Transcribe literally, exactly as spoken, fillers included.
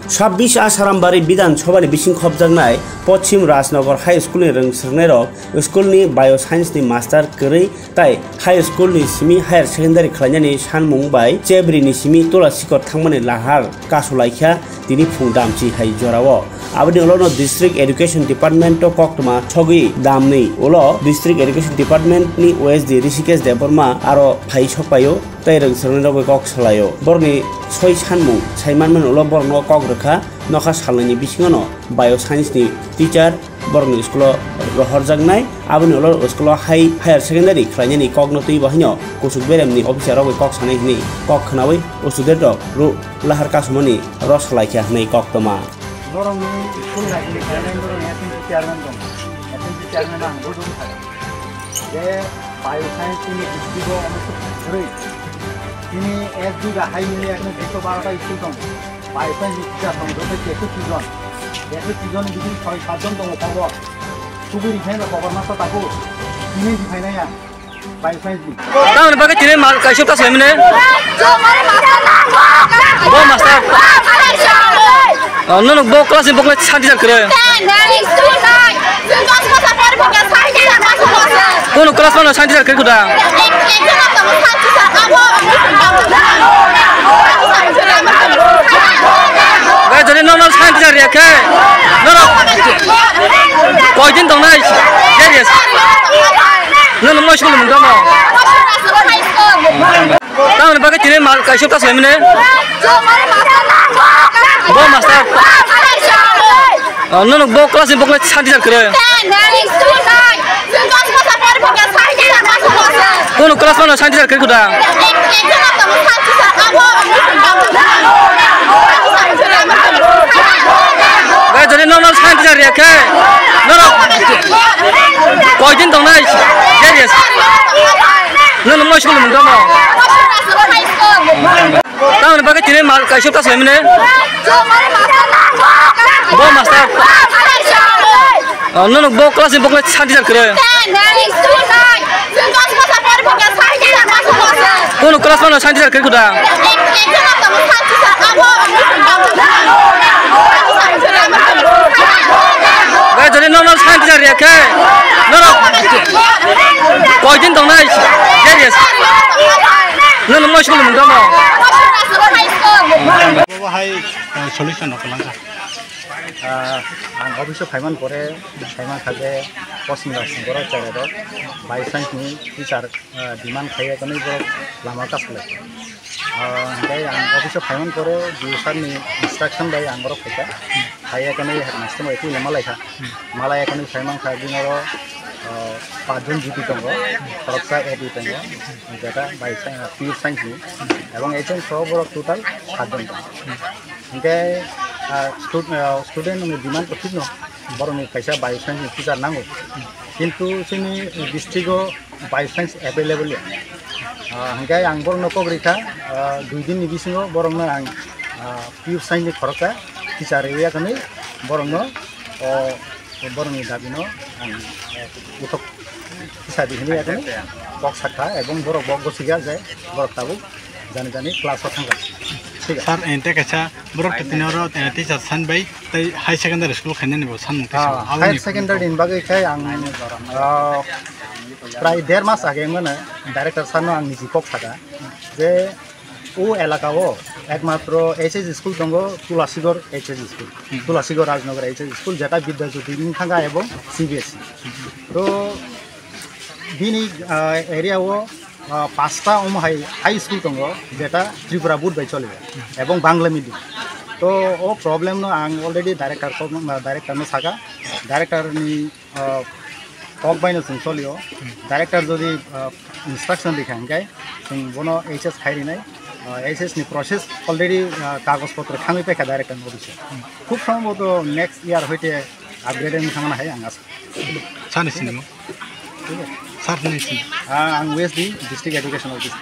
Sabbish Asarambari Bidhan Sabha ni bising khopjaknai Pochim Rajnagar High School ni rwng swrwngnairok school ni Bio Science ni master kwrwi tai high school ni simi higher secondary khlainani sanmung bai chebri ni simi Tula Sikor thangmani lahar kasulaikha tini phung damchi hai jorao. Aboni ulo no District Education Department o koktwma sogwi damni ulo District Education Department ni O S D Rishikesh Debbarma aro phai sokpaio tei rwng swrwngnairok bai kok salaio. Borokni soi sanmung sai manmani ulo borokno kok rwkha, nokha salnwini bisingono Bio Science ni teacher borokni school o rohorjaknai. Aboni ulo school o hai higher secondary khlainani kokno twibo haino Kuchuk Beremni officer rok bai kok sanai hwnwi kok khwnawi student rok ro lahar kasumani ro salaikha hwnwi koktwma. Borokni school naisingni chairman borokni S M C chairman dong. S M C chairman ang bujo bwkha. Je Bio Science ni district o omo kwrwi. Tini S D ga hai ni ekno dekho barota school dong. Bio Science ni teacher dong, joto ekso tris jon. Ekso tris jon ni bidin soi sat jon tongo kobo. Kubui ri khe kobo masa taku. Tini di phainai ya. Bio Science ni. Tamoni bagwi tini mal kaisa ta soi mene. Bo master. Oh, no, no, bo class ni bo class santi jar kwrwi. Kono class mano santi jar kwrwi kuda. Gai jodi no no santi jar ya khe. No no. Koi din tong nai. Serious. No no mo school mun domo. Tamoni bagwi tini mal kaisa ta soi mene. Bo master. Oh, no, no, bo class ni bo class santi jar kwrwi. Kono class mano santi jar kwrwi kuda. Gai jodi no no santi jar ya khe. No no. Koi din tong nai. Serious. No no mo school mun domo. Tamoni bagwi tini mal kaisa ta soi mene. Bo master. Oh, no no, bo class ni bo class santi jar kwrwi. Kono class mano santi jar kwrwi kuda. Gai jodi no no santi jar ya khe. No no. Koi din tong nai. Serious. No no mo school mun domo. Bo hai, eh, solution rok langkha. Ah, ang office o phaiman pore, phaiman kha je posing rok sing borok chwrai rok, Bio Science ni teacher, ah, demand khai ya, kanwi borok lama kasalai. Ah, hingke ang office o phaiman pore, D O sir ni instruction bai ang borok phaikha. Phai ya, kanwi headmaster bai twi lama laikha. Mala ya, kanwi phaiman kha, bini oro, ah, pachjon G P tongo, khoroksa A P tongo, jeta Bio Sci-, ah, Pure Science ni, ebong H M soho borok total satjon tongo. Hingke, ah, stud-, ah, student ni demand to thik no, borok ni kaisa Bio Science ni teacher nango. Kintu chini district o Bio Science available ya. Ah, hingke ang borok no kok rikha, ah, dui din ni bisingo borok no ang, ah, Pure Science ni khoroksa teacher rwya kani borok no, o, borok ni dabi no ang, ah, uthok kisa di hini ya kani kok sakha ebong borok bo gosik ya je borok tabuk jani jani class o thangkha. Thik ase. Sir, ente kaisa borok to tini oro, eh, teacher san bai tei high secondary school khainani bo sanmung tei Ah, sabo. Higher Aboni secondary ni bagwi khe ang, ah, prai der mas age wngmano director sir no ang niji kok sakha je o elaka o ekmatro H S school tongo, Tulasigor H S school, Hmm. Tulasigor Rajnagar H S school, jeta Vidya Jyoti wng thangkha ebong C B S E. To bini, ah, area o, ah, pasta omo hai high school tongo, jeta Tripura board bai choli, ebong Bangla medium. To o problem no ang already director ko, director no saka, director ni, ah, kok bai no chwng cholio. Director jodi, ah, instruction rikha hingke chwng bono H S khai rinai, ah, H S ni process already, ah, kagoj potro thangwi paikha director ni office o. Khub sombhoboto next year hoite upgrade wng thangna hai ang asa. Sani sinimo. Sir ni sinimo. Ah, ang West di District Education Officer.